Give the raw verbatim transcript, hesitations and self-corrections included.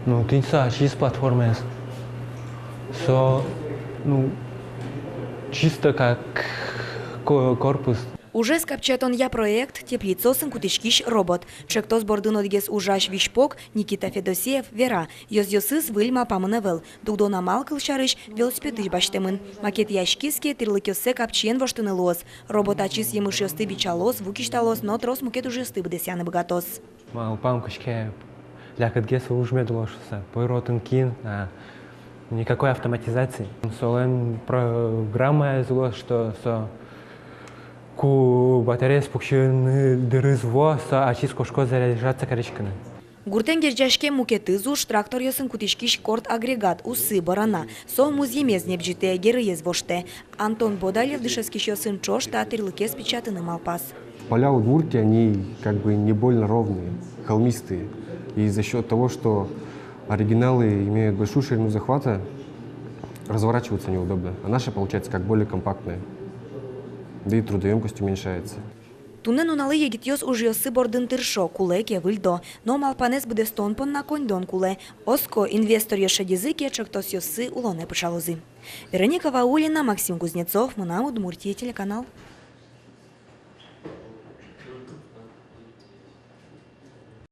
Ну, тӥни со ачиз платформаез. Со, ну, чисто как ко-, корпус. Ужез капчиятонъя проект — теплицаосын кутӥськись робот. Ӵектос бордын одӥгез ужась визьпог Никита Федосеев вера: ёзъёсыз выль малпамын ӧвӧл. Дугдон амал, кылсярысь, велосипедысь басьтэмын. Макетъяськиз ке, тӥрлыкъёссэ капчиен воштыны луоз. Робот ачиз емышъёсты бичалоз, ву кисьталоз но трос мукет ужъёсты быдэсъяны быгатоз. Малпам кыӵе ке лякытгес уж мед луоз шуса. Пыр отын киын, а никакой автоматизации. Солэн программаез луоз, что со ку батареяез пуксьыны дырыз вуоз, со ачиз кошкоз заряжаться кариськыны. Гуртэн герӟаськем мукетыз уж — тракторъёсын кутӥськись корт агрегат, усы, борана. Со музъемез небӟытэ, герыез воштэ. Антон Бодалев дышетскисьёсын ӵош та тӥрлыкез печатыны малпаз. Поля Удмуртии, они как бы не больно ровные, холмистые. И за счёт того, что оригиналы имеют большую ширину захвата, разворачиваться неудобно. А наша получается как более компактная. Да и трудоёмкость уменьшается. Туннэ нуналлы егитъёс ужъёссы бордын тыршо, кулэ ке, выльдо. Но малпанэз быдэстон понна коньдон кулэ. Оско, инвесторъёс шедизы ке, ӵектосъёссы улонэ пыӵалозы. Вероника Ваулина, Максим Кузнецов, «Мынам Удмуртие» телеканал.